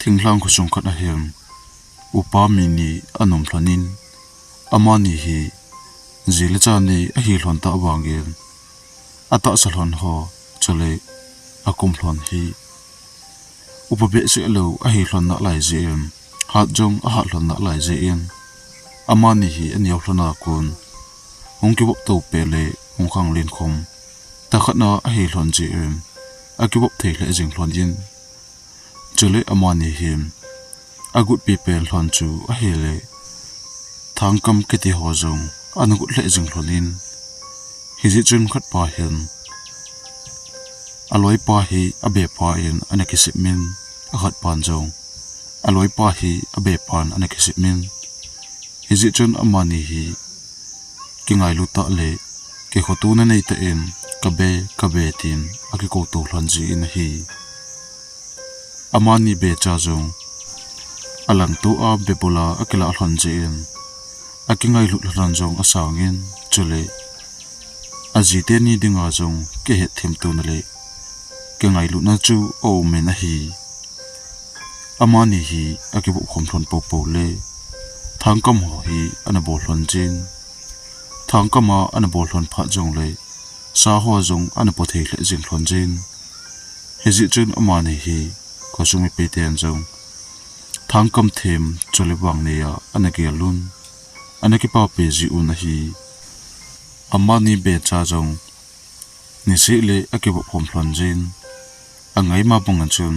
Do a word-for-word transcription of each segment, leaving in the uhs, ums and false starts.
Thinglhang khosung khat ahin, upa mi ni ana um lhonin, amani hi ji le cha ni ahi lhon tah vangin, atahsa lhon ho, chule akum lhon hi upa behseh lou ahi lhon nalai jeh in, hat jong ahat lhon nalai jeh in, amani hi aneo lhon a kon, hung kivop to peh le hung khanglen khom tah khat na ahi lhon jeh in, akivop thei lheh jing lhonin, chule amani hin agutpi pen lhon chu ahile, thangkam kiti ho jong ana gut lheh jing lhonin, hijeh chun khat pa hin aloipa hi abepa in ana kisem in, akhat pan jong aloipa hi abepan ana kisem in, hijeh chun amani hi kingailut tah le kikhotona nei tah in, "Ka be, ka be," tin akikou to lhon jin ahi. Amani becha jong alangto a bebul a akilah lhon jeh in, akingailut lhon jong asang in, chule aji teni dinga jong kihetthemtona le kingailutna chu aum in ahi. Amani hi akivop khom lhon poupou le, thangkam ho hi ana bol lhon jin, thangkam a ana bol lhon phat jongle, sa ho jong ana po thei lheh jing lhon jin. Hijeh chun amani hi khosung mipi ten jong thangkam them chule vang nei a ana gel un, ana kipapi ji un ahi. Amani becha jong niseh le akivop khom lhon jin, angaima bang a chun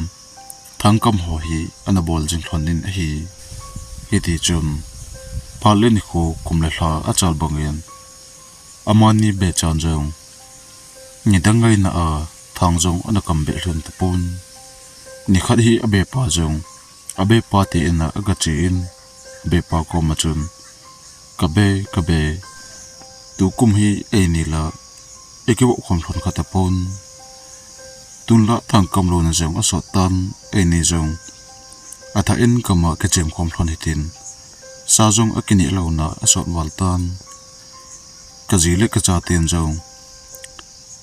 thangkam ho hi ana bol jing lhonin ahi. Hiti chun phat le nikho, kum le lha achal bangin, amani bechan jong nidang ngaina a thang jong ana kam be lhon tapon. Nikhat hi abepa jong abepa te in a agache in, abepa koma chun, "Ka be, ka be, tukum hi eini la ikivop khom lhon kha tapon. Tun la thangkam louna jong asot tan, eini jong athah in gam a kichem khom lhon hitin, sa jong akineh louna asot val tan. Kaji le kacha ten jong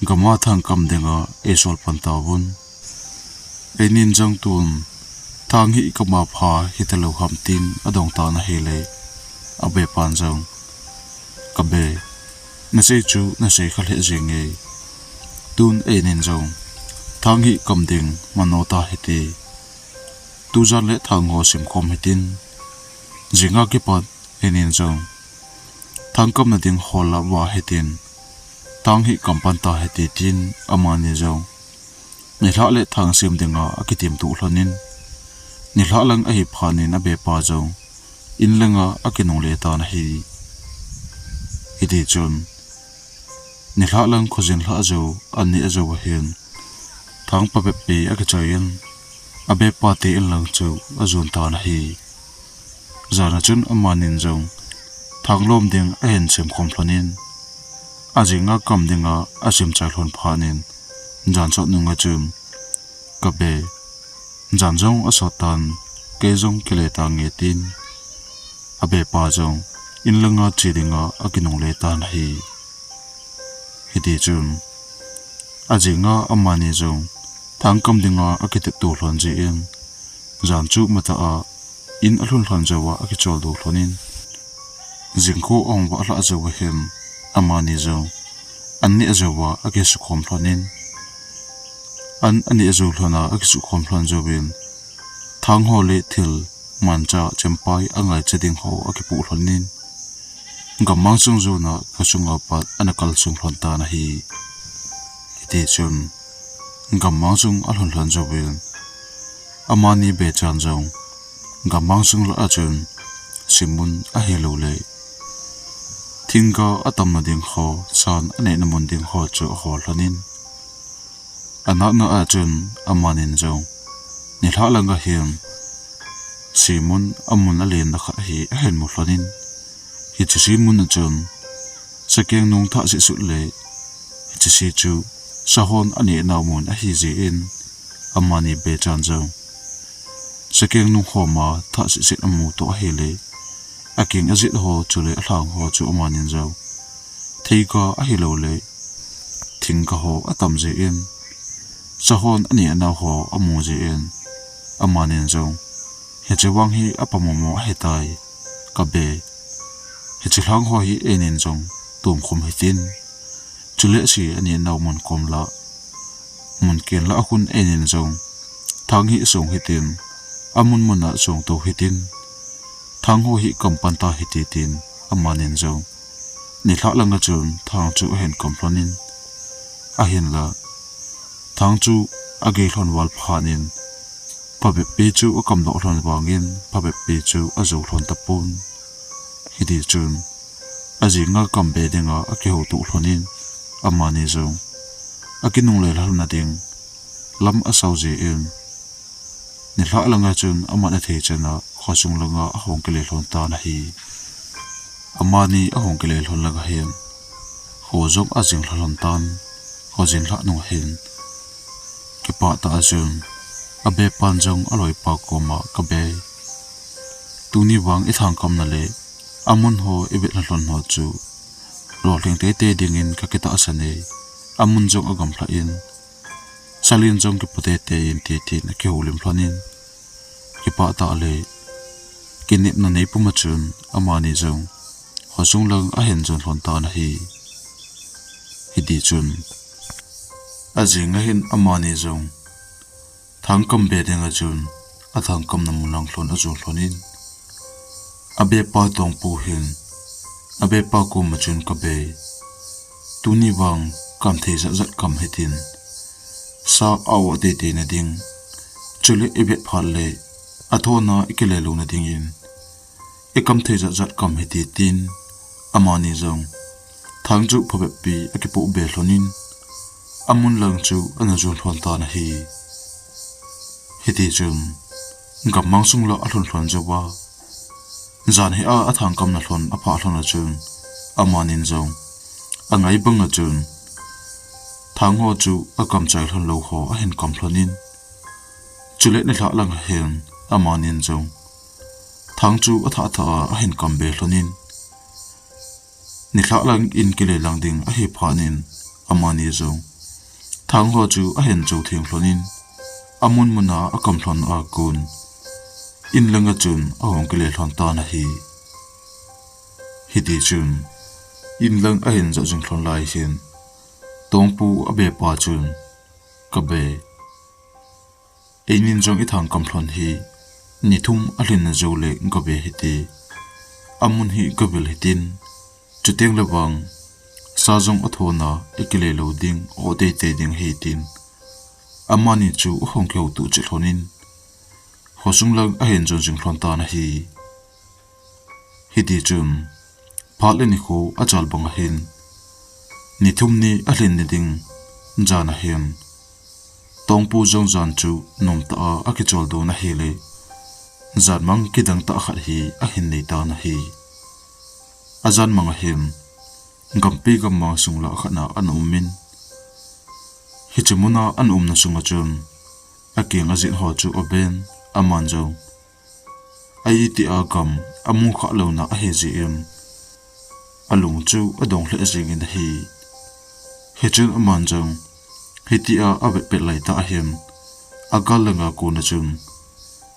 gam a thangkam dinga eisol pan tauvin. Einin jong tun thang hi ikam a pha hita lou ham," tin adong tan ahile, abepan jong, "Ka be, nasei chu nasei kha lheh jenge. Tun einin jong thang hi ikam ding mano ta hite. Tujan le thang ho sim khom hitin, jinga kipat einin jong thangkamna ding hol la va hitin, thang hi ikam pan ta hite," tin amani jong nilhah le thang sim dinga akitim tuh lhonin, nilhah lang ahi phat in abepa jong in langa akinungle tan ahi. Hiti chun nilhah lang khojin lhah jou, an neh jou ahin, thang phabep pi akichoi in, abepa te in lang chu ajon tan ahi. Jan a chun amanin jong thang lom ding ahin sim khom lhonin, ajinga kam dinga asim chai lhon phat in, jan sot nung a chun, "Ka be, jan jong asot tan, kei jong kile tange," tin abepa jong in langa che dinga akinungle tan ahi. Hiti chun ajinga amani jong thangkam dinga akitep to lhon jeh in, jan chu matah a in alhun lhon jouva akicholdo lhonin, jingkho ahung vah lhah jou ahin, amani jong an neh jouva akisukhom lhonin, an aneh jou lhon a akisukhom lhon jouvin, thang ho le thil manchah chempai angaicha ding ho akipoh lhonin, gammang sung jona khosunga pat ana kalsung lhon tan ahi. Hiti chun gammang sung alhun lhon jouvin, amani bechan jong gammang sung lah a chun simmun ahilouleh thingga atamna ding ho, san anehna mun ding ho chu ahol lhonin, anatna a chun amanin jong nilhah lang ahin simmun amun alenna khat hi ahin mu lhonin, hiche simmun a chun sakeng nung thah sehseh le hiche si chu sahon anehna mun ahi jeh in, amani bechan jong sakeng nung homa thah sehseh amu toh ahile, akeng ajet ho chule alhang ho chu amanin jong theiga ahilouleh thingga ho atam jeh in, sahon anehna ho amu jeh in, amanin jong Hiche vang hi apha momo ahitai, kabe. Hiche lhang ho hi einin jong tomkhum hitin. Chule si ani nau mun kom la, mun ken la akhun einin jong thang hi song hitin, amun mun a song to hitin. Thang ho hi kam pan ta hite tin, amanin jong nilhah langa chun thang chu ahin kam lhonin, ahinla thang chu agei lhon val phat in, phabep pi chu akam doh lhon vangin, phabep pi chu ajou lhon tapon. Hiti chun, ajinga kam be dinga akihoutoh lhonin, amani jong akinungle lhon na ding lam asao jin, nilhah langa chun aman athei chana khosung langa ahung kile lhon tan ahi. Amani ahung kile lhon langa hin, kho jong ajing lha lhon tan, kho jing lhah nung hin, kipah tah a chun, abe pan jong aloipa koma, kabe. Tuni vang ithang kamna le amun ho ivet lha lhon ho chu lolhing teitei dingin kakitahsan e, amun jong agam lhah in, salin jong kipu teitei in, titin akihoulim lhonin, kipah tah le kinepna nei puma chun amani jong khosung lang ahin jon lhon tan ahi. Hiti chun, ajinga hin amani jong thang kam be dinga chun athang kamna mun lang lhon ajon lhonin, abepa Tongpu hin abepa koma chun, kabe, tuni vang kam thei jat jat kam hitin, sa a-oh teitei na ding, chule ivet phat le athona ikile lou na dingin ikam thei jat jat kam hite tin, amani jong thang chu phabep pi akipoh be lhonin, amun lang chu ana jon lhon tan ahi. Hiti chun, gammang sung la alhun lhon jouva, jan hi a athang kamna lhon aphah lhon a chun, amanin jong angai banga chun thang ho chu akam chai lhon lou ho ahin kam lhonin, chule nilhah langa hin amanin jong thang chu athah thah a ahin kam be lhonin, nilhah lang in kile lang ding ahi phat in, amani jong thang ho chu ahin jou theng lhonin, amun mun a akam lhon a kon, in langa chun ahung kile lhon tan ahi. Hiti chun, in lang ahin jah jing lhon lai hin, Tongpu abepa chun, kabe, einin jong ithang kam lhon hi ni thum alhin na jou le gave hite, amun hi gavil hitin, chuteng le vang sa jong athona ikile lou ding, oh teitei ding ahi tin, amani chu ahung kihoutoh cheh lhonin, khosung lang ahin jon jing lhon tan ahi. Hiti chun, phat le nikho achal banga hin, ni thum ni alhin ni ding jan a hin, Tongpu jong jan chu nomtah a akichol don ahile, jan mang kidang tah khat hi ahin nei tan ahi. Ajan mang a hin, gampi gammang sung lah khat na ana umin, hiche muna ana umna sunga chun, akeng ajet ho chu aven, aman jong a iti a gam amu khah louna ahi jeh in, alung chu adong lheh jengin ahi. Hichun aman jong hitia avet pet laitah ahin, agal langa kona chun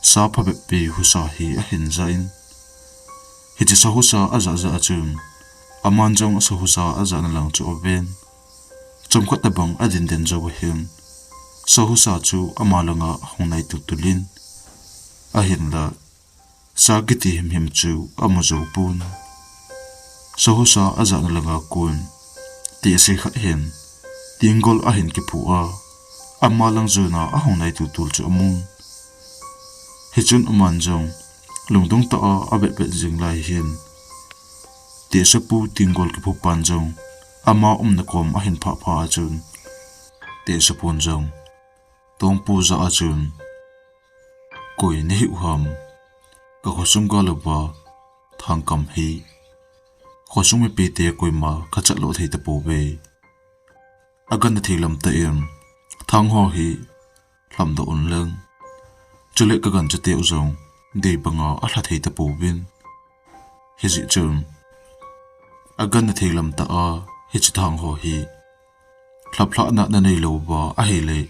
sa phabep pi husa hi ahin jah in, hiche sa husa ajah jah a chun, aman jong sa husa ajahna lang chu aven, chomkhat tabang adin den jou ahin, sa husa chu ama langa ahung nai tultul in, ahinla sa kiti himhim chu amu jou pon. Sa husa ajahna langa kon, tehse khat hin, tenggol ahin kiphu a, ama lang jona ahung nai tultul chu amun. Hichun aman jong lungdong tah a avet vet jing lai hin, tehsepu tenggol kiphu pan jong ama umna kom ahin phah phah a chun, tehsepun jong Tongpu jah a chun, koi nahiu ham, ka khosung gal uva thangkam hi khosung mipite koima kachat lou thei tapouve. Aganna thei lamtah in thang ho hi lhamdoh unlang, chule kagancha teu jong dei banga alha thei tapouvin. Hijeh chun aganna thei lamtah a hiche thang ho hi lhaplhahna nanei louva ahile,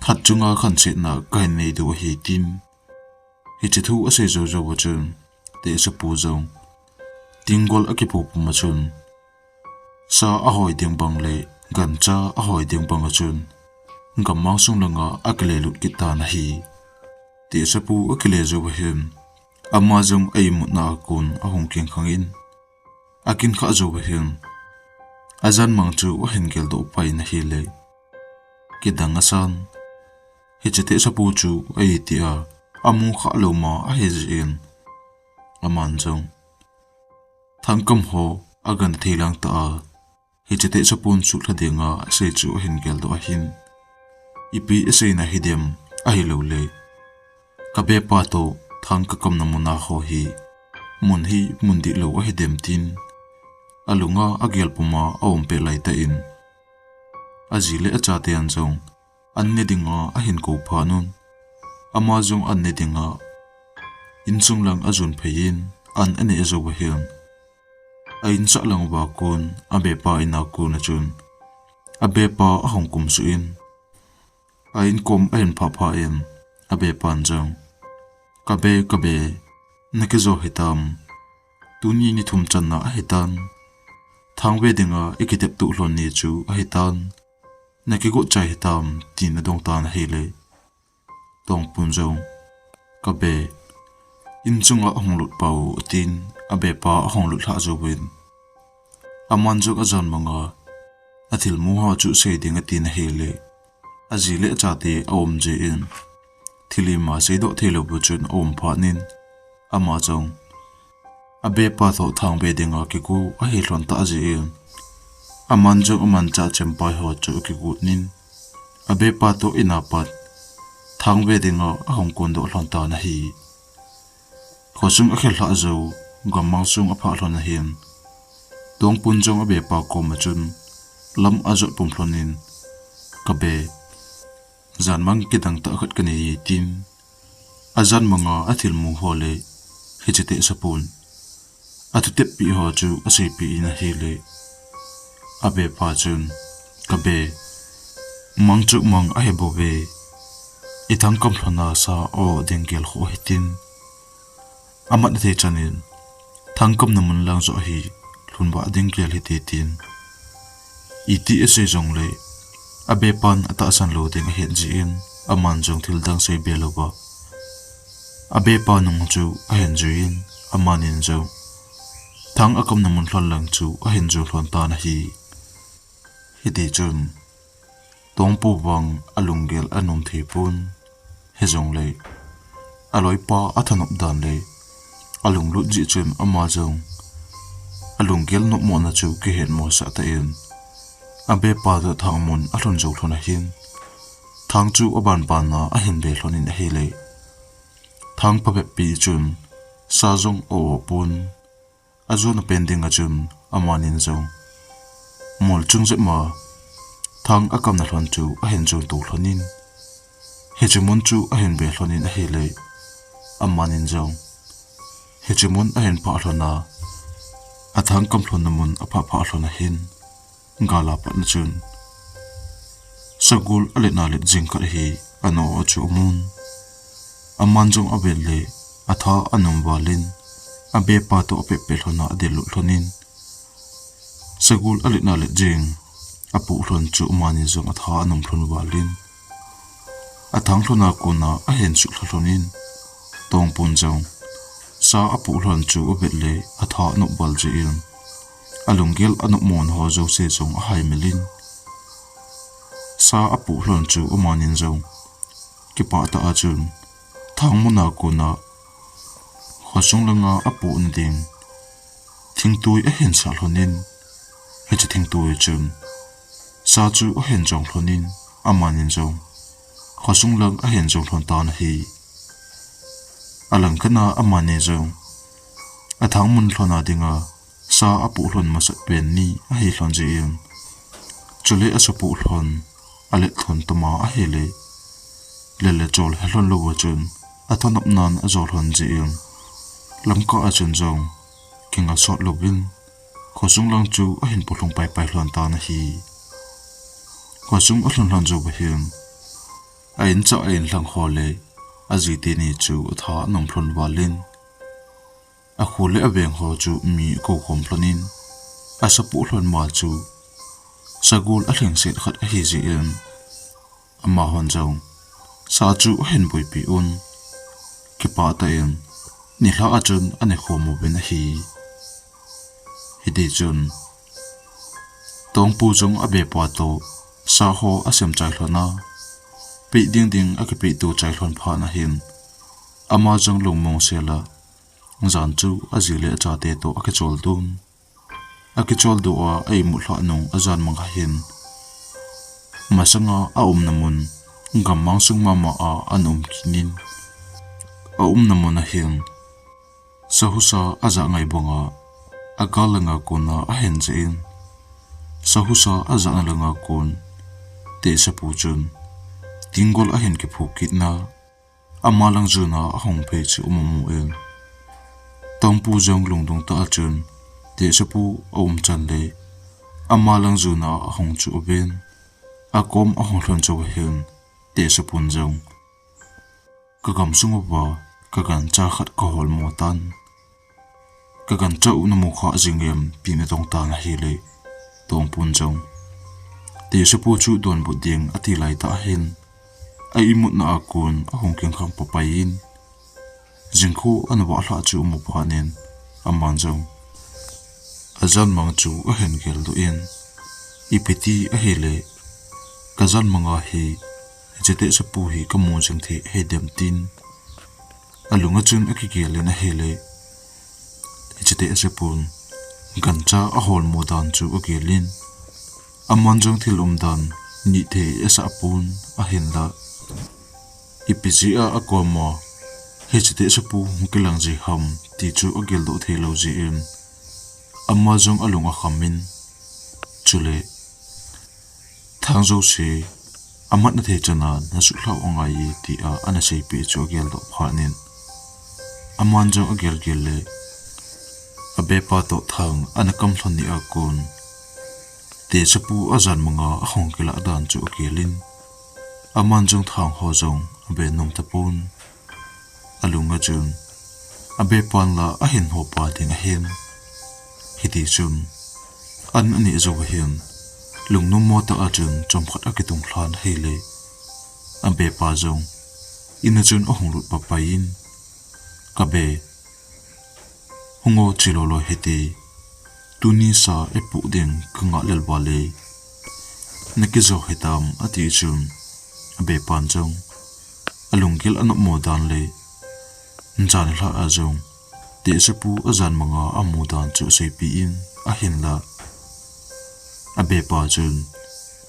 that chunga khansetna kahin nei diu ahi, tin Hiche thu asei jou jou a chun, tehsapu jong tinggol akipu pum a chun, sa ahoi ding bang le gancha ahoi ding bang a chun, gammang sung langa akile lut kit tan ahi. Tehsapu akile jou a hin, ama jong a imutna a kon ahung kingkhang in, akin kha jou a hin, ajan mang chu ahin geldoh pai in ahile, kidang asan. Hiche tehsapu chu aiti a, amu kha lou ma ahi jeh in, aman jong thangkam ho agana thei lang ta a, hiche tehsapun sutlha dinga asei chu ahin geldoh a hin, ipi aseina hidem ahilou le, kabepa toh thang kakamna muna ho hi mun hi mun dihlou ahidem tin, alunga agel puma aum peh lai tah in, aji le achate an jong an ne dinga ahin kou phat un, ama jong an ne dinga insung lang ajon phei in, an aneh jou a hin, a insah lang uva kon, abepa in a kon a chun, abepa ahung kumsuh in, a inkom ahin phah phah in, abepan jong, "Kabe, kabe, nakijo hitam? Tuni ni thum channa ahitan. Thang ve dinga ikitep tuh lhon ni chu ahitan. Nakigot chai hitam?" tin adong tan ahile, Tongpun jong, "Kabe, insunga hung lut pau," tin abepa ahung lut lhah jouvin, aman jong ajan manga athilmu ho chu sei ding atin ahile, aji le achate aum jeh in, thil ima seidoh theilou bu chun aum phat in, ama jong abepa toh thang ve dinga kigo ahi lhon tah jeh in, aman jong amanchah chempai ho chu akigot in, abepa toh in a pat thang ve dinga ahung kondoh lhon tan ahi. Khosung akhel lhah jou, gammang sung aphah lhon a hin, Tongpun jong abepa kom a chun lam ajot pum lhon in, "Kabe, jan mang kidang tah khat kanei e," tin, ajan manga athilmu ho le hiche tehsapun athutep peh ho chu aseipeh in ahile, abepa chun, "Kabe, mang chu mang ahi bouve, ithangkam lhon a sa o ding gel kho hitin, amat athei chan in, thangkamna mun lang joh hi lhunvah ding gel hite," tin iti asei jongle, abepan atahsan lou ding ahet jeh in, aman jong thil dang sei be louva, abepa nung chu ahin jui in, amanin jong thang akamna mun lhon lang chu ahin jon lhon tan ahi. Hiti chun, Tongpu vang alunggel anom thei pon, hijongle, aloipa athanop dan le alunglut jeh chun ama jong alunggel nopmona chu kihetmosah tah in, abepa toh thang mun alhun jou lhon a hin, thang chu abanban a ahin ve lhon in ahile, thang phabep pi chun sa jong a-o pon, ajona pen ding a chun amanin jong mol chung jep ma thang akamna lhon chu ahin jon to lhon in, hiche mun chu ahin ve lhon in ahile, amanin jong hiche mun ahin phah lhon a, athangkam lhonna mun aphah phah lhon a hin, gal a pat na chun sagol alet na let jing khat hi ano a chu amun. Aman jong avet le atha anom val in, abepa toh apeh peh lhon a adel lut lhon in, sagol alet na let jing apoh lhon chu amanin jong atha anom lhon val in, athang lhon a kona ahin sutlha lhon in, Tongpun jong sa apoh lhon chu avet le atha anop val jeh in, alunggel anopmona ho jouse jong ahaimil in, sa apoh lhon chu amanin jong kipah tah a chun thang mun a kona khosung langa apoh na ding thingtui ahin sah lhon in, hiche thingtui chun sa chu ahin jong lhon in, amanin jong khosung lang ahin jong lhon tan ahi. Alang khat na amani jong athang mun lhon a dinga sa apoh lhon masat pen ni ahi lhon jeh in, chule asa poh lhon alet lhon tama ahile, lele chol he lhon lou a chun athanop nan ajo lhon jeh in, lamkah a chun jong kinga sot louvin, khosung lang chu ahin polhung pai pai lhon tan ahi. Khosung alhun lhon jou a hin, a incha a inlhang ho le Ajite ni chu atha anom lhon val in, akho le aveng ho chu mi akou khom lhon in, asapu lhon ma chu sagol alhingset khat ahi jeh in, amahon jong sa chu ahin boipi un, kipah tah in nilhah a chun anekhom uvin ahi. Hiti chun Tongpu jong abepa toh sa ho asem chai lhon a, peh ding ding akipeh to chai lhon phat ahin, ama jong lungmong sel a jan chu aji le achate toh akichol dun. Akichol doh a, a-imut lhah nung ajan mang ahin, masanga aumna mun gammang sung mama a ana um kit in, aumna mun ahin sahusa ajah ngai banga agal langa kona ahin jeh in, sahusa ajahna langa kon tehsepu chun tinggol ahin kiphu kit in, ama lang jun a ahung phei chu um amu in, Tongpu jong lungdong tah a chun tehsepu aum chan le ama lang jun a ahung chu uvin, akom ahung lhun chauva hin tehsepun jong, "Kagam sung uva kagancha khat kahol mo tan, kagancha u namu kha jing em?" tin adong tan ahile, Tongpun jong tehsepu chu donbut ding ati lai tah ahin, a-imutna a kon ahung kingkhang papai in, jingkho ana vah lhah chu amu phat in, aman jong ajan mang chu ahin geldoh in, "Ipi ti ahile kajan manga hi hiche tehsepu hi kamu jing thei hidem?" tin alunga chun akigel in ahile, hiche tehsepun gancha ahol mo dan chu agel in, aman jong thil umdan nit thei asah pon, ahinla ipi jeh a akoma hiche tehsepu hung kilang ji ham ti chu ageldoh thei lou jeh in, ama jong alung akham in, chule, "Thang jouse amatna thei chan a nasuhlhah u angai e," tia ana seipeh chu ageldoh phat in, aman jong agelgel le abepa toh thang ana kam lhon ni a kon, tehsepu ajan manga ahung kilah dan chu agel in, aman jong thang ho jong abe nom tapon. Alunga chun abepan la ahin hopa ding ahin, hiti chun an aneh jou ahin, lungnom mo tah a chun chomkhat akitung lhan ahile, abepa jong in a chun ahung lut papai in, "Ka be, hung o, che lolo hite, tuni sa epoh ding kangah lel val e, nakijou hitam?" ati chun, abepan jong alunggel anop mo dan le jan lhah a jong tehsepu ajan manga amu dan chu aseipeh in, ahinla abepa chun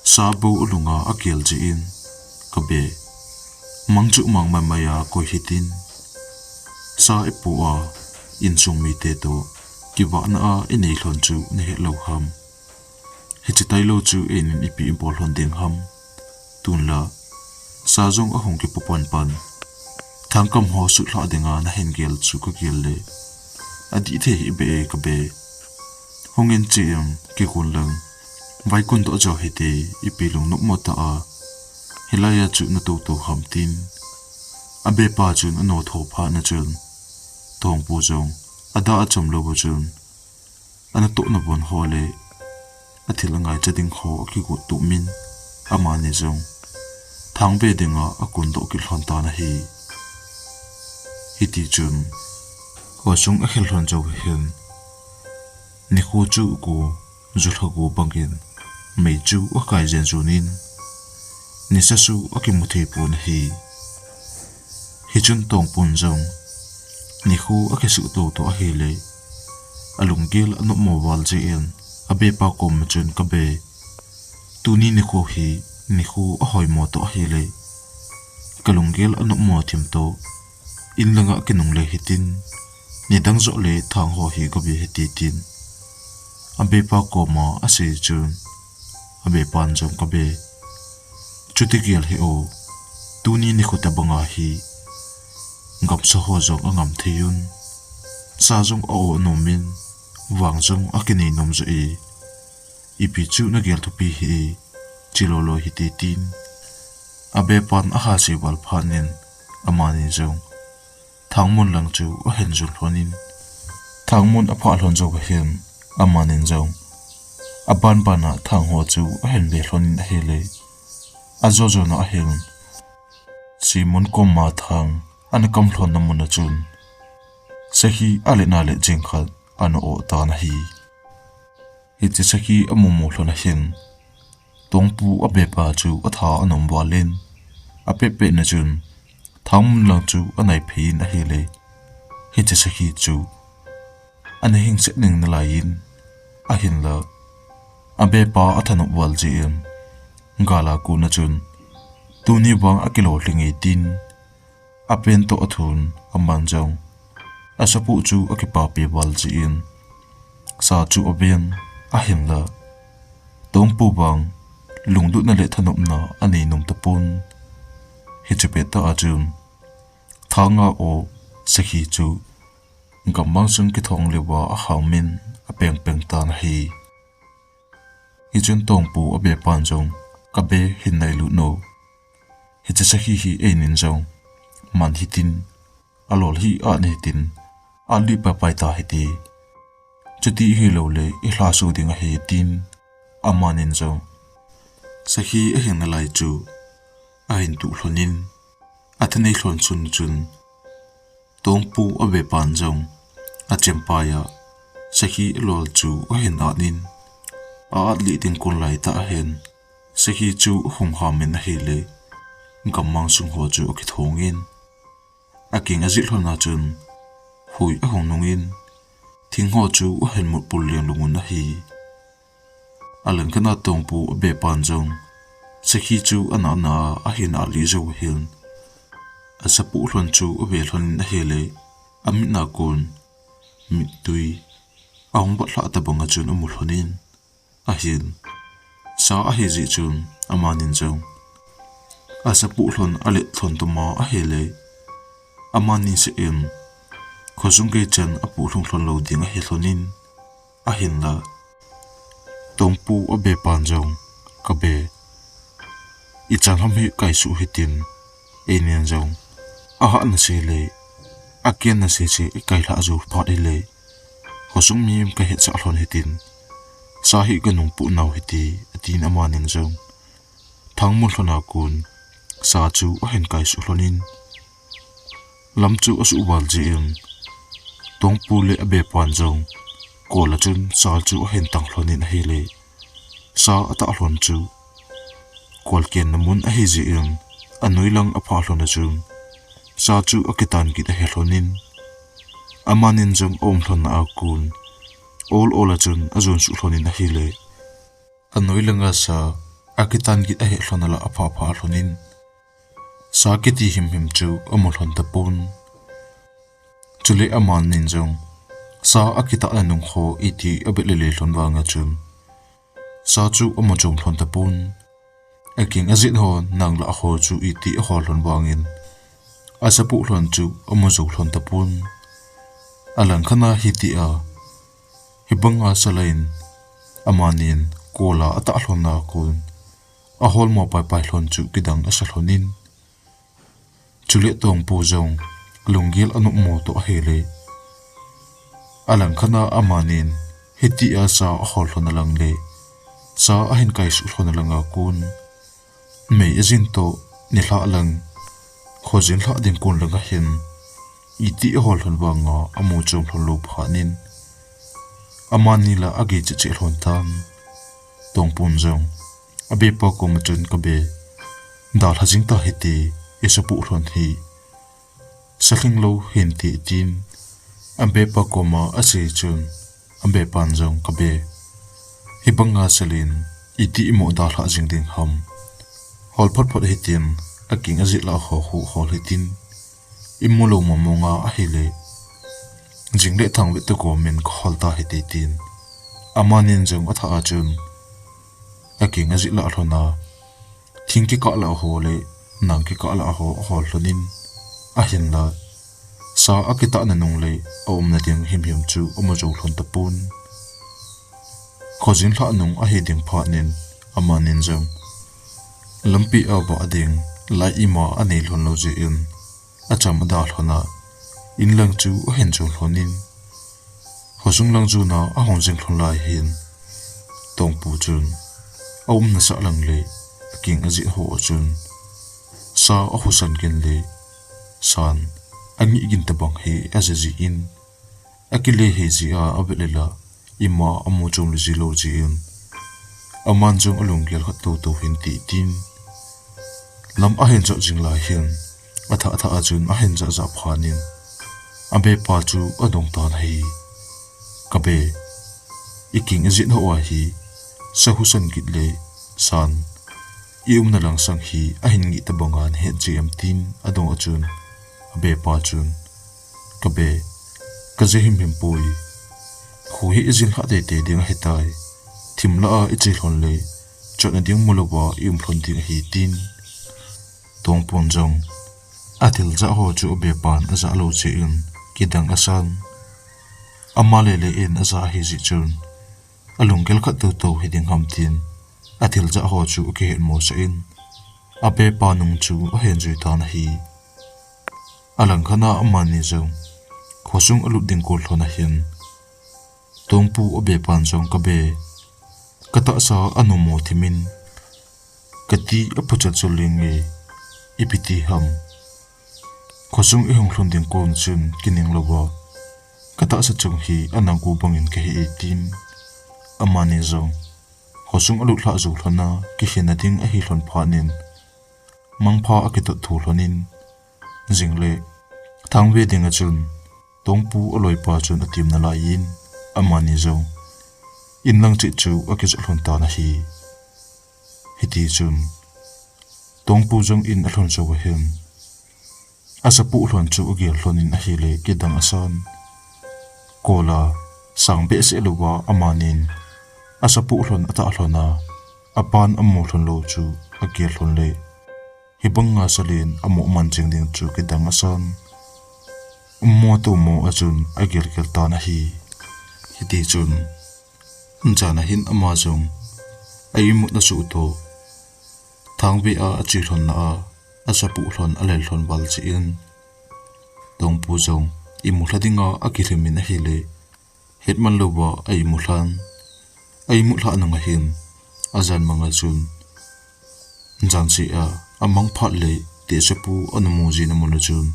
sa bou alunga agel jeh in, "Ka be, mang chu mang maimai a koi hitin, sa epoh a insung mite toh kivahna a inei lhon chu nahet lou ham? Hiche tailou chu einin ipi ibol lhon ding ham? Tunla sa jong ahung kipo panpan, thangkam ho suhlhah dinga nahin gel chu kagel le adih thei hih beh e ka be. Hungin che in kigon lang, vaikon doh jo hite, ipi lungnop mo tah a hilai a chu natou tou ham?" tin abepa chun ano tho phat na chun, Tongpu jong ada achom lou chun, anatohna von ho le athil angaicha ding ho akigot tup in, amani jong thang be dinga akondoh kit lhon tan ahi. Hiti chun khosung akhel lhon jou hin, nikho chu go, julha go bangin mei chu akai jen jen in, nisa chu akimu thei pon ahi. Hichun Tongpun jong nikho akisuh tou tou ahile, alunggel anop mo val jeh in abepa koma chun, "Ka be, tuni nikho hi nikho ahoimo toh ahile, kalunggel anop mo thim toh in langa kinungle hitin, nidang joh le thang ho hi gave hite," tin abepa koma asei chun, abepan jong, "Ka be, chuti gel hih o, tuni nikho tabanga hi gamsa ho jong angam thei un, sa jong a-o anom in, vang jong akinei nom joh e, ipi chu nagel thupi hih e, che lolo hite," tin abepan ahasei val phat in, amani jong thangmun lang chu ahin jun lhonin, thangmun aphah lhon jou hin, amanin jong aban bana thang ho chu ahin ve lhonin ahile, ajo jona ahin, simun koma thang ana kam lhonna mun a chun sakhi alet na let jeng khat ana o tan ahi. Hiche sakhi amu mu lhon ahin, Tongpu abepa chu atha ana um valin, apet pet na chun thangmun lang chu anai phei in ahile, hiche sakhi chu ana hing set ning nalaiyin, ahinla abepa athanop val jeh in, gala kona chun tuni vang akilolhing e tin, apen toh athun, aman jong asapu chu akipapi val jeh in, sa chu aven, ahinla Tongpu vang lunglutna le thanopna anei nom tapon. Hiche pettah a chun thanga o sakhi chu gammang sung kithong leuva ahangmin apeng peng tan ahi. Hichun Tongpu abepan jong, kabe, hin nailut no. Hiche sakhi hi einin jong man hitin, alol hi at hitin, alih paipai ta hite. Chuti hilou le ilha so ding ahi tin, amanin jong sakhi ahing nalai chu ahin tuh lhonin, athanei lhon sun chun Tongpu abepan jong achempaiya sakhi alol chu ahin at in, a-at lih ding kon laitah ahin, sakhi chu ahung hamin ahile, gammang sung ho chu akithongin, aking ajih lhon a chun hui ahung nungin, thing ho chu ahin mut pul leng lungun ahi. Alangkhat a Tongpu abepan jong sakhi chu ana ana ahin at lih jou ahin, asapu lhon chu ave lhonin ahile, amit a kon mittui ahung vat lhah tabang a chun amu lhonin ahin, sa ahi jeh chun amanin jong asapu lhon alet lhon tuma ahile, amani seh in khosung gei chan apuh lhung lhon lou ding ahi lhonin, ahinla Tongpu abepan jong, kabe, ichan ham hi kaisuh hitin, einin jong ahahna se le akenna sese ikailhah jou phat hile, khosung mihem kahetsah lhon hitin, sa hi kanung puh nau hite, atin amanin jong thangmun lhon a kon sa chu ahin kaisuh lhonin, lam chu asuh val jeh in, Tongpu le abepan jong kol a chun sa chu ahin tang lhonin ahile, sa atah lhon chu kol kenna mun ahi jeh in, anoi lang aphah lhon a chun sa chu akitan kit ahi lhonin, amanin jong aum lhonna a kon ol ol a chun ajon suh lhonin ahile, anoi langa sa akitan kit ahi lhon a la aphah phah lhonin, sa kiti himhim chu amu lhon tapon. Chule amanin jong sa akitahna nung ho iti abet lele lhon vanga chun sa chu amu chom lhon tapon. Aking ajit ho nang lah ho chu iti ahol lhon vangin, asapu lhon chu amu jou lhon tapon. Alangkhat a hitia, hibanga sa la in, amanin kol a atah lhon a kon ahol mo paipai lhon chu kidang asa lhonin, chule Tongpu jong lunggel anop mo toh ahile, alangkhat a amanin hitia sa ahol lhon a lang le sa ahin kaisuh lhon a langa kon mei ajin toh nilhah lang khojin lhah ding kon langa hin iti ahol lhon vanga amu chom lhon lou phatnin, amani la agei cheh cheh lhon tan. Tongpun jong abepa koma chun, kabe, dalha jing ta hite, isapu lhon hi salhing lou hinte, tin abepa koma asei chun, abepan jong, kabe, hibanga sa lin iti imo dalha jing ding ham, hol phot phot hitin, aking ajit lah ho khu hol hitin, imu lou mong monga ahile jing le thang vete komin kahol ta hite, tin amanin jong athah a chun aking ajit lah lhon a, thing kikah lah ho le nang kikah lah ho ahol lhonin, ahinla sa akitahna nung le aumna ding himhim chu amu jou lhon tapon. Khojin lhah nung ahi ding phatnin, amanin jong lampi a vah ding lai ima anei lhon lou jeh in, acham ada lhon a, in lang chu ahin jon lhon in, khosung lang jona ahung jing lhon lai hin, Tongpu chun aumna sah lang le aking ajih ho a chun sa ahusan gin le san angih gin tabang hi aja jin, akile hei jia avet le la, ima amu chom le ji lou jin, aman jong alunggel khat toto hin ti tin, lam ahin jot jing lai hin, athah thah a chun ahin jah jah phat in, abepa chu adong tan ahi. Kabe, iking ijih ho ahi, sa husan gin le san iumna lang sang hi ahin ngih tabang a nahet ji em tin adong a chun, abepa chun, Kabe, kaja himhim poi. Kho hi ijin lhah teitei ding ahitai. Thim lah a iche lhon le, chotna ding mu louva ium lhon ding ahi tin, Tongpun jong athil jah ho chu abepan ajah lou jeh in kidang asan. Ama lele in ajah ahi jeh chun, alunggel khat toto hi ding ham tin, athil jah ho chu akihet mosah in, abepa nung chu ahin jui tan ahi. Alang khat a amani jong khosung alut ding kon lhon a hin, Tongpu abepan jong, Kabe, katahsa anomo thim in, kati aphuchat chu leng e, ipi ti ham. Khosung ihung lhun ding kon chun kining louva, katahsa chung hi anang gu bangin kahe e tin, amani jong khosung alut lhah jou lhon a, kikhenna ding ahi lhon phat in, mangpha akitot tho lhon in, jing le thangve ding a chun, Tongpu aloipa chun atim nalai in, amani jong in lang cheh chu akijot lhon tan ahi. Hiti chun, Tongpu jong in alhun jou a hin, asapu lhon chu agel lhon in ahile kidang asan. Kol a sang behseh louva amanin asapu lhon atah lhon a, apan amu lhon lou chu agel lhon le, hibang nga salin amu man jing ding chu kidang asan. Ummo tomo a chun agel gel tan ahi. Hiti chun, jan a hin ama jong a imut na suh to, thangve a ache lhon na a, asapu lhon alel lhon val jeh in, Tongpu jong imu lha dinga akilhem in ahile, hetman louva a imu lhan. A imu lhah nung a hin, ajan mang a chun, jan seh a, amang phat le, tehsepu ana mu jing na mun a chun,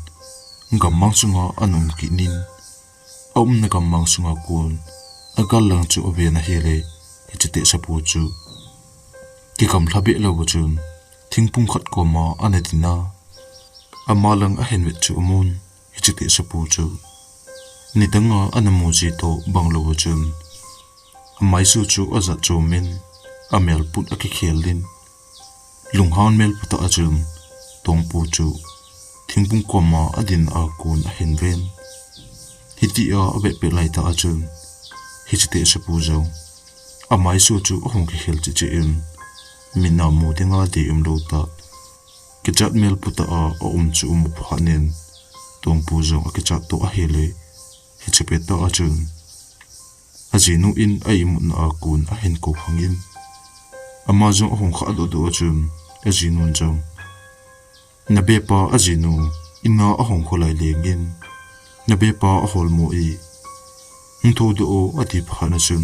gammang sunga ana um kit in, aumna gammang sunga kon, agal lang chu aven ahile, hiche tehsepu chu kigam lha beh louva chun, thingphung khat koma ana din a, ama lang ahin vet chu amun, hiche tehsepu chu nidang a ana mu ji toh bang louva chun, amaisu chu ajat chom in, amel put akikhel in, lunghan mel put a chun, Tongpu chu thingphung koma adin a kon ahin ven. Hiti a avet pet lai tah a chun, hiche tehsepu jong amaisu chu ahung kikhel cheh cheh in, min a mu dinga dei um lou tah, kichat mel put a aum chu amu phat in, Tongpu jong akichat toh ahile, hiche pet tah a chun, ajinu in a imutna a kon ahin kou hang in, ama jong ahung khah doh doh a chun, ajinun jong, nabepa ajinu in a ahung kholai lengin, nabepa ahol mo e, hung thoudoh o ati phat na chun,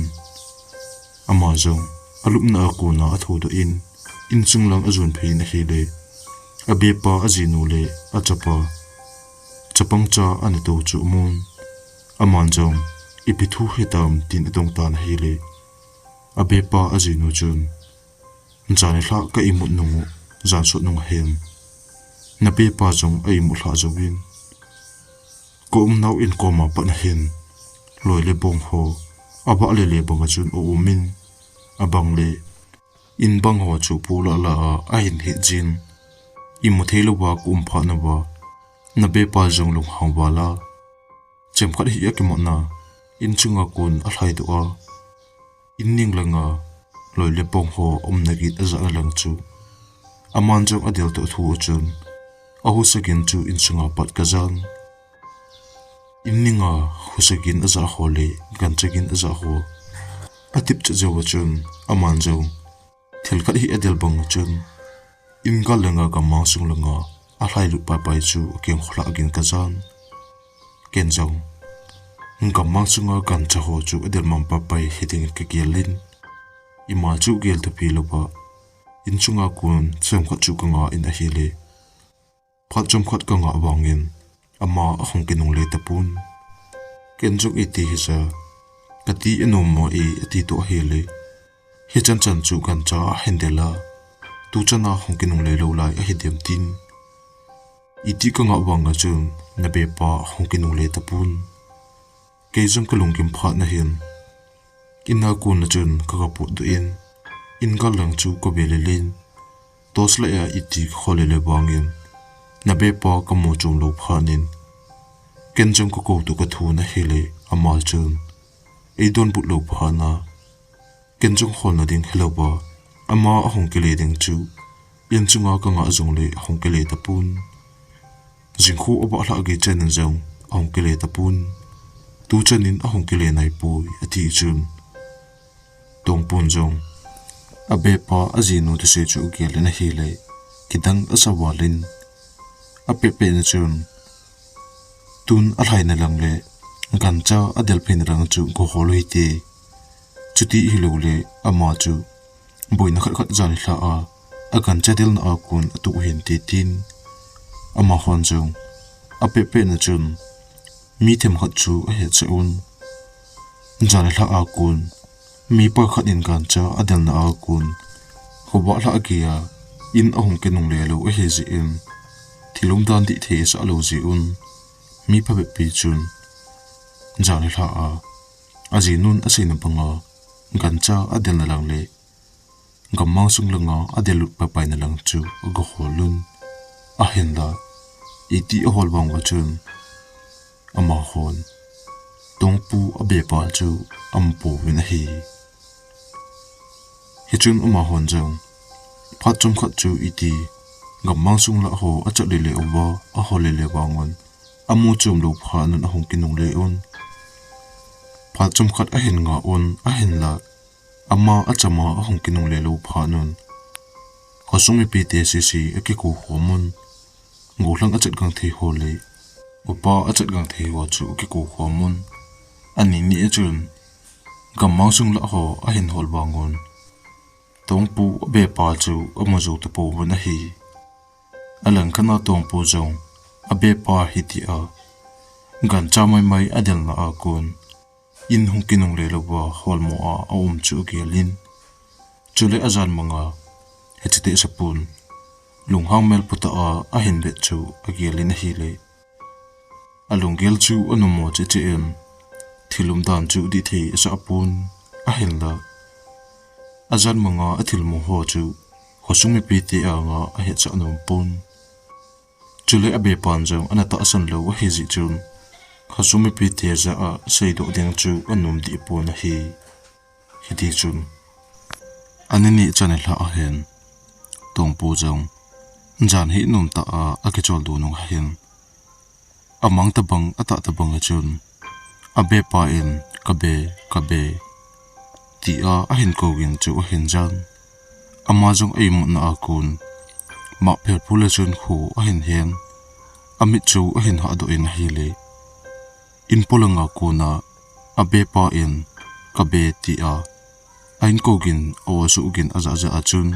ama jong alupna a kona athoudoh in, insung lang ajon phei in ahile, abepa ajinu le achapa chapang cha ana tou chu amun, aman jong, ipi thu hitam tin adong tan ahile, abepa ajinu chun, jan nilhah ka imut nung u, jan sot nung ahin, nabepa jong a imut lhah jouvin, ka umnau in koma pat na hin, loi le bong ho avah le le bang a chun aum in, abang le in bang ho chu pu lah lah a ahin het jin, imu thei louva ka um phat nauva, nabepa jong lunghang val a, chemkhat hi akimutna, inchunga kon alhaidoh a, in ning langa loi le bong ho umna gin ajahna lang chu, aman jong adel toh thu a chun, ahusa gin chu insunga pat kajan. In ninga husa gin ajah ho le gancha gin ajah ho atipchet jouva chun, aman jong thil khat hi adel bang a chun, in gal langa gammang sung langa alhai lut paipai chu akeng kholhah gin kajan. Ken jong gammang sunga gancha ho chu adel mang paipai hiding kagel in, ima chu gel thupi louva, in sunga kon chomkhat chu kanga in ahile, phat chomkhat kangah vangin ama ahung kinungle tapon. Ken jong iti hija, kati anom mo e ati toh ahile, hichan chan chu gancha ahin del a, tuchan a hung kinungle lou lai ahidem tin, iti kangah vanga chun nabepa ahung kinungle tapon. Kei jong kalunggim phat nahin, in a kona chun kaga potdoh in, in gal lang chu kave lel in, torchlight a iti kakhol lele vangin, nabepa kamu chom lou phatnin, ken jong kakou toh kathon ahile, ama chun eidonbut lou phatna, ken jong holna ding helouva, ama ahung kile ding chu in sunga kangah jongle ahung kile tapon. Jingkho avah lhah gei chanin jong ahung kile tapon. Tuchanin ahung kile naipoi ati chun, Tongpon jong abepa ajinu thusei chu agel in ahile, kidang asa val in, apehpehna chun, tun alhaina lang le gancha adel pheina lang chu gahol u hite. Chuti hilou le ama chu boina khat khat jan nilhah a, agancha delna a kon atuh u hinte tin, amahon jong apehpehna chun mi themkhat chu ahetsah un. Jan nilhah a kon mipa khat in gancha adelna a kon khovah lhah geiya in ahung kinungle lou ahijeh in, thil umdan dih thei asah lou jeh un, mi phabep pi chun jan nilhah a ajinun aseina banga gancha adelna lang le gammang sung langa adel lut paipaina lang chu agahol un. Ahinla, iti ahol vang uva chun, amahon Tongpu abepa chu amu pouvin ahi. Hichun amahon jong phat chomkhat chu iti gammang sung lah ho achat lele uva, ahol lele vangun, amu chom lou phatnun ahung kinungle un. Phat chomkhat ahin ngah un, ahinla ama achama ahung kinungle lou phatnun, khosung mipite sese akikou khom un. Gollhang achat gangthei ho le upa achat gangthei ho chu akikou khom un. Ani ni a chun gammang sung lah ho ahin hol vangun, Tongpu abepa chu amu jou tapouvin ahi. Alangkhat a Tongpu jong abepa hitia gancha maimai adelna a kon in hung kinungle louva holmo a aum chu agel in, chule ajan manga hiche tehse pon lunghang mel potah a ahin vet chu agel in ahile, alunggel chu anommo cheh cheh in, thil umdan chu dih thei asah pon, ahinla ajan manga athilmu ho chu khosung mipite anga ahetsah nom pon. Chule abepan jong ana tahsan lou ahijeh chun, khosung mipite jah a seidoh ding chu anom deh pon ahi. Hitichun, ani ni chan nilhah ahin, Tongpu jong jan hi nomtah a akicholdo nung ahin, amang tabang atah tabang a chun, abepa in, "Kabe, kabe," tia ahin kougin chu ahin jan. Ama jong a-imutna a kon mah phelphul a chun kho ahin hen, amit chu ahin hahdoh in ahile, in polanga kona abepa in, "Kabe," tia a-in kougin, a-o suhgin ajah jah a chun,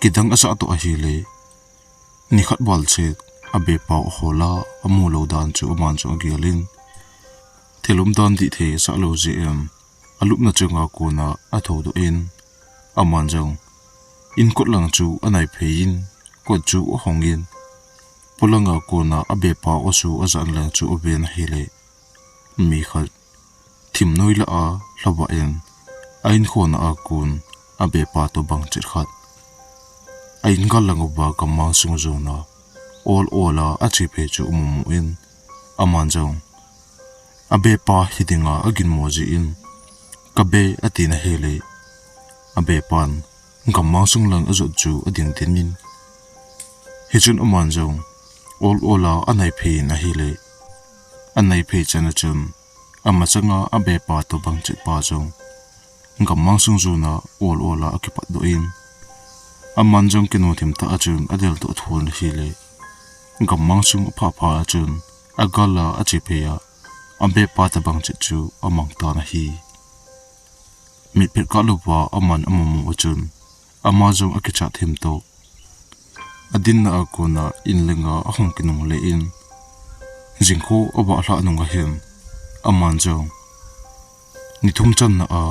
kidang asah toh ahile, nikhat val chet abepa ahol a, amu lou dan chu aman jong agel in, thil umdan dih thei asah lou jeh in, alupna chunga kona athoudoh in, aman jong in kot lang chu anaiphei in, kot chu ahong in, polanga kona abepa o chu ajahna lang chu aven ahile, mi khat thim noi lah a lhavah in, a-in khona a kon abepa tobang chet khat a-in gal lang uva gammang sung jona ol ol a ache phei chu amu mu in, aman jong abepa hidinga aginmo jeh in, "Kabe," atin ahile, abepan gammang sung lang ajot chu ading den in, hichun aman jong ol ol a anaiphei in ahile, anaiphei chan a chun amachanga abepa tobang chet pa jong gammang sung jona ol ol a akipatdoh in, aman jong kinu thim tah a chun adeldoh thon ahile, gammang sung aphah pha a chun, agal a ache phei a, abepa tabang chet chu amang tan ahi. Mitphet kah louva aman amu mu a chun, ama jong akichat thim toh. Adinna a kona in lenga ahung kinungle in, jingkho avah lhah nung ahin, aman jong ni thum channa a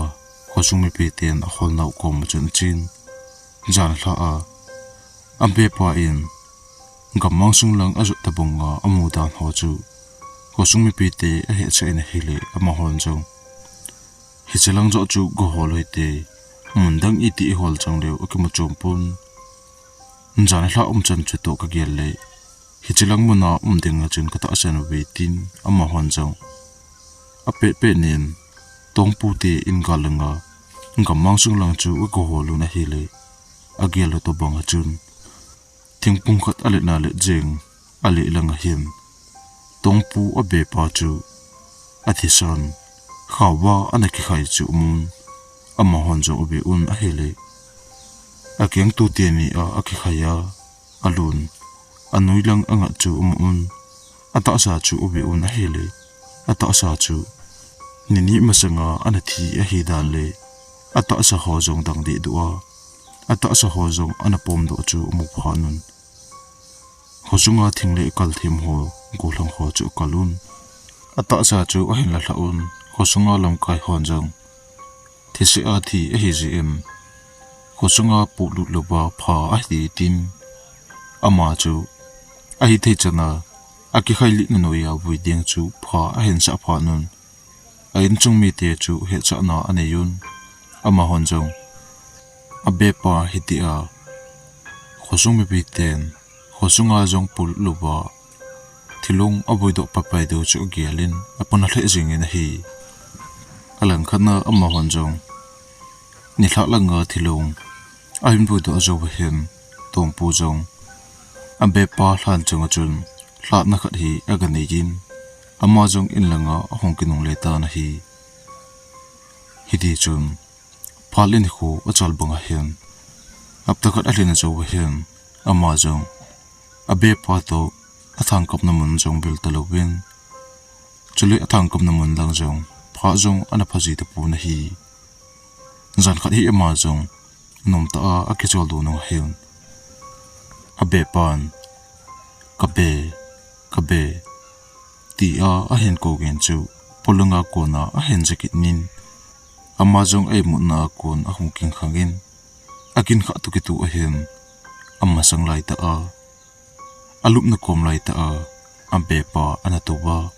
khosung mipiten aholnau koma chun achen. Jan lhah a, abepa in gammang sung lang ajot tabang a amu dan ho chu khosung mipite ahetsah in ahile, amahon jong, hiche lang joh chu gahol u hite, mun dang iti ihol chang leu akimu chom pon. Jan lhah umchan chutoh kagel le, hiche lang muna um dinga chun katahsan uve tin, amahon jong apetpet nin, Tongpu te in gal langa gammang sung lang chu agahol un ahile, agel u tobang a chun, thingphung khat aletna let jeng, alet lang ahin, Tongpu abepa chu athisan, khaova ana kikhai chu amun, amahon jong ave un ahile, akengtu teni a akikhai a, alun, anoi lang angat chu amu un, atahsa chu ave un ahile, atahsa chu nini masanga ana thi ahi dan le, atahsa ho jong dang dehduh a, atahsa ho jong ana pomdoh chu amu phat un, khosunga thing le kal them ho, gollhang ho chu akal un, atahsa chu ahin la lhah un, khosunga lamkai hon jong, thise a thi ahi jeh in, khosunga polut louva pha ahi tin, ama chu ahithei chana akikhai lihna noiya vui ding chu pha ahin sah phat un, a inchung mite chu hetsahna anei un, amahon jong, abepa hitia khosung mipiten khosunga jong polut louva thilong avuidoh paipai diu chu agel in, apona lheh jeng in ahi. Alangkhat na amahon jong, nilhah langa thilong ahin vuidoh jou ahin, Tongpu jong abepa lhan chunga chun lhatna khat hi aganei in, ama jong in langa ahung kinungle tan ahi. Hitichun, phat le nikho achal bang ahin, hapta khat alhin ajou ahin, ama jong abepa toh athangkapna mun jong bil talouvin, chule athangkapna mun lang jong pha jong ana phaji tapon ahi. Jan khat hi ama jong nomtah a akicholdo nung ahin, abepan, Kabe, kabe, tia ahin kou gin chu, polanga kona ahin jakit in, ama jong a imutna a kon ahung kingkhang in, akinkhah toh kitoh ahin, amasang laitah a, alupna kom laitah a, abepa ana touva,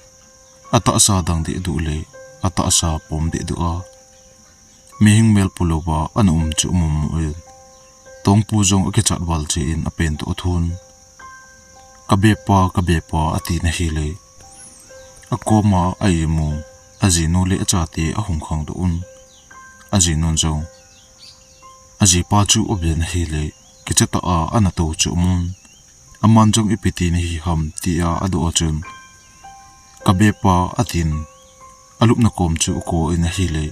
atahsa dang dehduh le atahsa pom dehduh a, mihing mel polouva ana um chu amumu in, Tongpu jong akichat val cheh in apen toh athun. Kabepa, kabepa, atin ahile, akoma a imu ajinu le achate ahung khangdoh un. Ajinun jong ajipa chu aven ahile, kichatah a ana tou chu amun. Aman jong ipi ti nahi ham tia adoh a chun, kabepa, atin, alupna kom chu ako in ahile,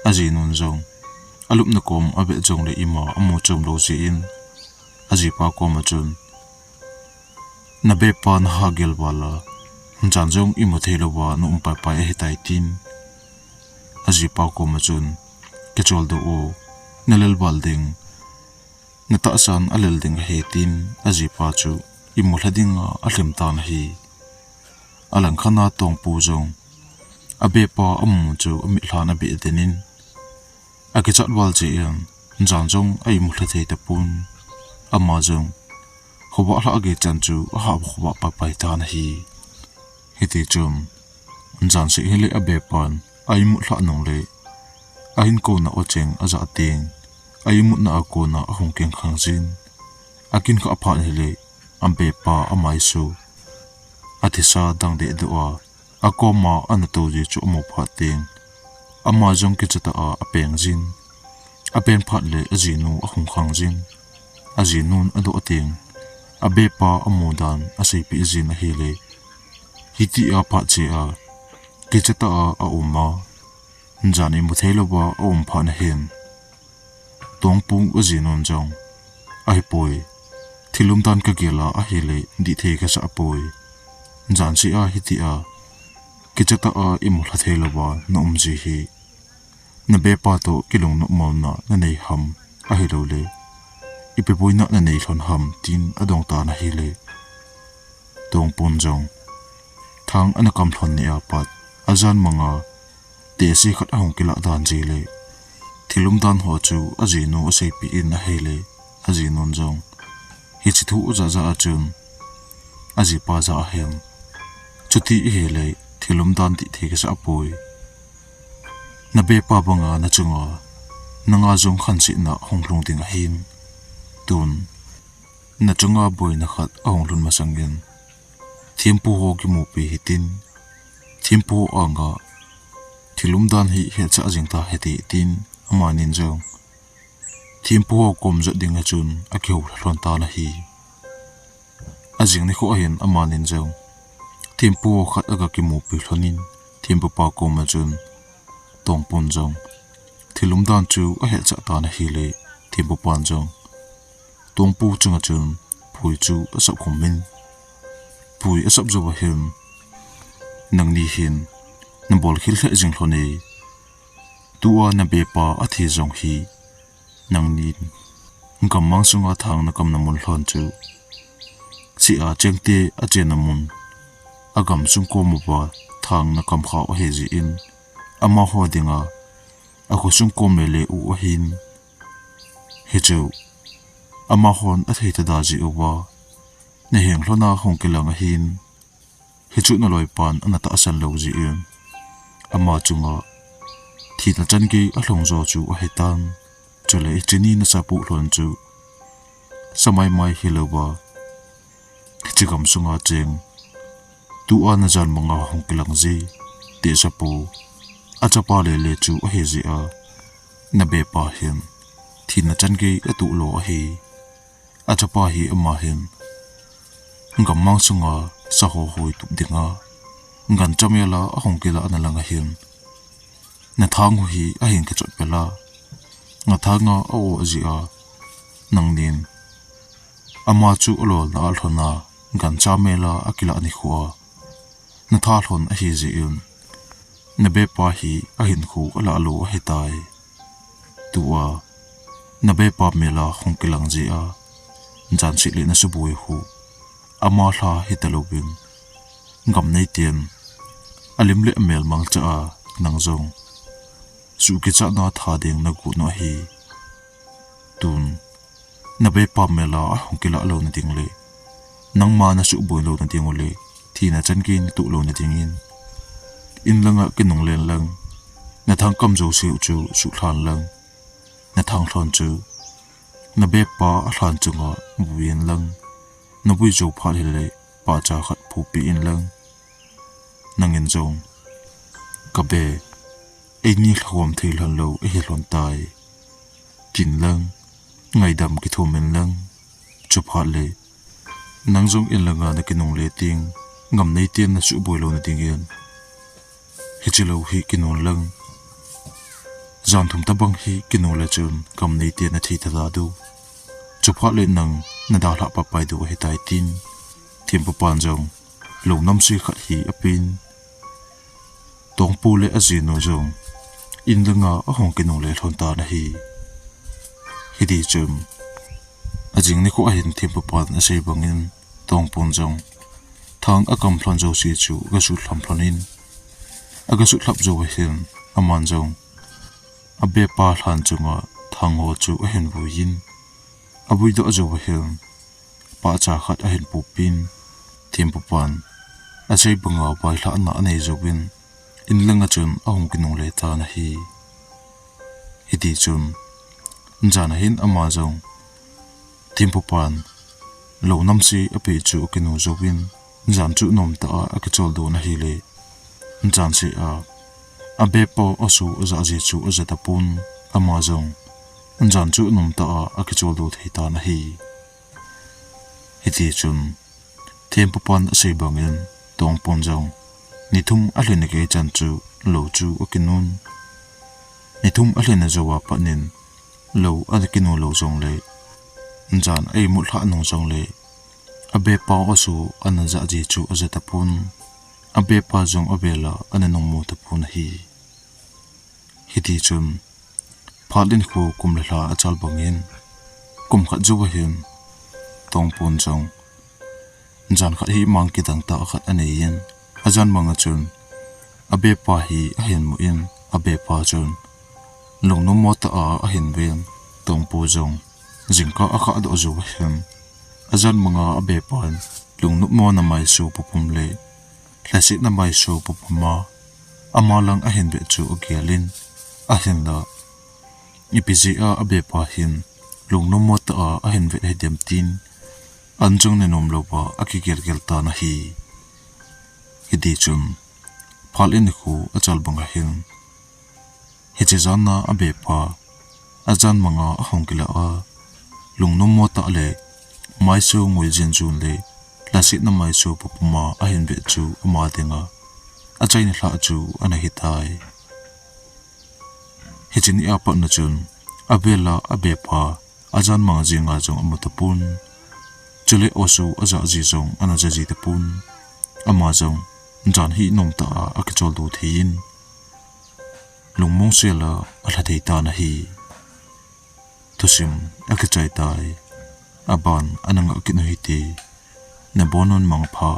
ajinun jong alupna kom avet jongle ima amu chom lou jeh in, ajipa koma chun, nabepa naha gel val a, jan jong imu thei louva naum paipai ahitai tin, ajipa koma chun, kicholdo o, nalel val ding, natahsan alel ding ahi tin, ajipa chu imu lha dinga alhem tan ahi. Alangkhat na Tongpu jong abepa amu chu amitlhan abeh den in, akichat val cheh in, jan jong a imu lha thei tapon, ama jong khovah lhah gei chan chu ahah khovah paipai tan ahi. Hitichun, jan seh hile abepan a imut lhah nungle, ahin kouna o cheng ajah teng, a imutna a kona ahung kingkhang jin, akinkhah phat hile, abepa amaisu, athisa dang dehduh a, akoma ana tou ji chu amu phat teng, ama jong kichatah a apeng jin. Apeng phat le ajinu ahung khang jin. Ajinun adoh teng, abepa amu dan aseipeh jin ahile, hitia phat cheh a, kichatah a aum a, jan imu thei louva aum phat nahin, Tongpu ajinun jong, ahipoi, Thil umdan kagel a ahile dih thei kasah poi. Jan seh a hitia kicha tah a imu lha thei louva na um ji hi, na bepa toh kilungnop mona na nei ham, ahilou le ipi boina na nei lhon ham, tin adong tan ahile, Tongpon jong Thang ana kam lhon ni a pat, ajan manga tehse khat ahung kilah dan ji le, thil umdan ho chu ajinu aseipeh in ahile, ajinun jong hiche thu ajah jah a chun, ajipa jah a hin, chuti ahile thil umdan dih thei kasah poi. Na bepa banga na chunga nanga jong khansetna hung lhung ding ahin, tun na chunga boina khat ahung lhun masangin, thempu ho kimupi hitin, thempu ho anga thil umdan hi hetsah jing tahite, tin amanin jong thempu ho kom jot dinga chun akihou lhon tan ahi. Ajing nikho ahin amanin jong thempu ho khat aga kimupi lhonin, thempupa koma chun Tongpon jong thil umdan chu ahetsah tan ahile, thempupan jong Tongpu chunga chun pui chu asap khum in, pui asap jouva hin, nangni hin nabol khel lheh jing lhon e. Tua na bepa athi jong hi, nangnin gammang sunga thang nakam namun lhon chu, sea chengte achenna mun, agam sung kom uva thang nakam khau ahi jeh in, amaho dinga akhosung kom le le u ahin, hichu amahon athei thada jeh uva naheng lhona hung kilang ahin, hichu naloipan ana tahsan lou jeh in, ama chunga thina chan gei alhung jo chu ahitan. Chule hiche ni nasapu lhon chu samai mai hilouva, hiche gam sunga cheng, tua najan manga hung kilang ji, tehsepu achapa le le chu ahi jeh a, na bepa hin thina chan gei atuh lo ahi. Achapa hi ama hin gammang sunga saho hoi tup dinga gancha mela ahung kilah na langa hin, nathang u hi ahin kichot pela, nathanga a-o jeh a, nangnin ama chu alolna a lhona gancha mela akilah nikhoa natha lhon ahi jeh in, na bepa hi ahinkho alah lou ahitai. Tua na bepa mela hung kilang jeh a, jan seh le nasuboi u ama lha hita louvin, gam neiten alim le amel mangcha a nang jong suhkichatna tha ding nagot u ahi. Tun na bepa mela ahung kilah louna ding le nangma nasuhboi louna ding u le thina chan gei natuh louna dingin, in langa kinunglen lang, nathang kam jouse u chu suhlhan lang, nathang lhon chu na bepa alhan chunga vui in lang, navui jou phat hile pahcha khat phupi in lang, nangin jong, kabe, eini lhagom thei lhon lou ihi lhon tai, tin lang, ngaidam kithum in lang, chuphat le nang jong in langa nakinungle teng, gam neiten nasuhboi louna dingin, hiche lou hi kinun lang, jan thum tobang hi kinungle chun gam neiten nathei thada diu, chuphat le nang nadalhah paipai diu ahitai, tin thempupan jong lou namse khat hi apen. Tongpu le ajinu jong in langa ahung kinungle lhon tan ahi. Hitichun ajing nikho ahin thempupan asei bangin Tongpun jong thang akam lhon jouse chu agasutlhap lhonin, agasutlhap jouva hin aman jong abepa lhan chunga thang ho chu ahin vuiyin, avuidoh jouva hin pahcha khat ahin pupin, thempupan asei banga vailhahna anei jouvin, in langa chun ahung kinungle tan ahi. Hitichun, jan ahin ama jong thempupan lou namse apeh chu akinu jouvin, jan chu nomtah a akicholdo in ahile, jan seh a abepa asu ajah ji chu aja tapon, ama jong jan chu nomtah a akicholdo thei tan ahi. Hitichun, thempupan asei bangin Tongpun jong ni thum alhin gei chan chu lou chu akinun. Ni thum alhin ajouva patnin lou akinu lou jongle, jan a imut lhah nung jongle, abepa osu ana ja ji chu aja tapon, abepa jong avela ana nungmo tapon ahi. Hiti chun, phat in khu kum le lha achal bangin, kum khat jou ahin, Tongpon jong jan khat hi mang kidang tah khat anei in, ajan manga chun abepa hi ahin mu in, abepa chun lungnom mo tah a ahin ven, Tongpo jong jingkah akha doh jou ahin, ajan manga abepan lungnom mona maisu pupum le lhasetna maisu pupum a ama lang ahin ve chu agel in, ahinla ipi jeh a abepa hin lungnom mo tah a ahin ve hidem tin, an jong nenom louva akigel gel tan ahi. Hiti chun, phat in khu achal bang ahin, hiche jan a abepa ajan manga ahung kila a, lungnom mo tah le maisu ngui jin jun le lhasetna maisu pupum a ahin ve chu ama dinga achaina lhah chu ana hitai. Hiche ni a patna chun, avela abepa ajan mang jenga jong amu tapon, chule osu aja ji jong ana ja ji tapon, ama jong jan hi nom tah a akicholdo thei in, lungmong sel a alha thei tan ahi. Thusim akichai tai. Aban ana ngah kit u hite. Nabon un, mangpha.